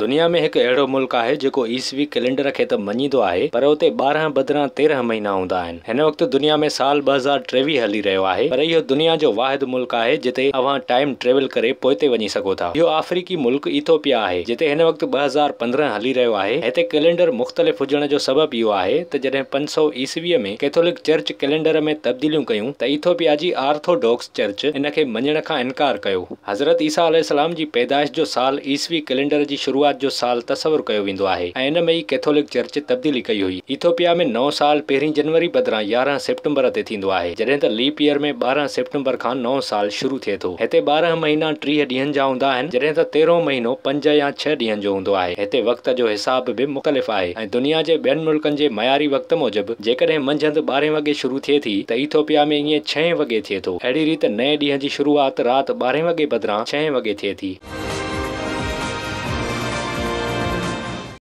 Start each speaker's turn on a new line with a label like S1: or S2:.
S1: دنيا ۾ هڪ اهڙو ملڪ آهي جيڪو عيسوي ڪئلينڊر کي ته مڃيندو آهي پر اتي 12 بدران 13 مهينا هوندا آهن. هن وقت دنيا ۾ سال 2023 هلي رهيو آهي پر اهو دنيا جو واحد ملڪ آهي جتي اوهان ٽائيم ٽريول ڪري پوئتي وڃي سگهو ٿا. اهو آفريڪي ملڪ ايٿوپيا آهي جتي هن وقت 2015 هلي رهيو آهي. هتي ڪئلينڊر مختلف هجڻ جو سبب اهو آهي ته جڏهن 500 عيسويء ۾ ڪيٿولڪ چرچ ڪئلينڊر ۾ تبديليون ڪيون ته ايٿوپيا جي آرٿوڊوڪس چرچ ان کي مڃڻ کان انڪار ڪيو. حضرت عيسيٰ عليه السلام جي پيدائش جو سال عيسوي ڪئلينڊر جي شروعات جو سال تصور ڪيو ويندو آهي ۽ ان ۾ ئي ڪيٿولڪ چرچ تبديلي ڪئي هئي. ايٿوپيا ۾ نئون سال پهرين جنوري بدران 11 سيپٽمبر تي ٿيندو آهي، جڏهن ته ليپ ايئر ۾ 12 سيپٽمبر کان نئون سال شروع ٿئي ٿو. هتي 12 مهينا 30 ڏينهن جا هوندا آهن، جڏهن ته تيرهون مهينو 5 يا 6 ڏينهن جو هوندو آهي. هتي وقت جو حساب به مختلف آهي ۽ دنيا جي ٻين ملڪن جي معياري وقت موجب جيڪڏهن منجهند ٻارهين وڳي شروع ٿئي ٿي ته ايٿوپيا ۾ ائين ڇهين وڳي ٿئي ٿو. اهڙي ريت نئين ڏينهن جي شروعات رات ٻارهين وڳي بدران ڇهين وڳي ٿئي ٿي.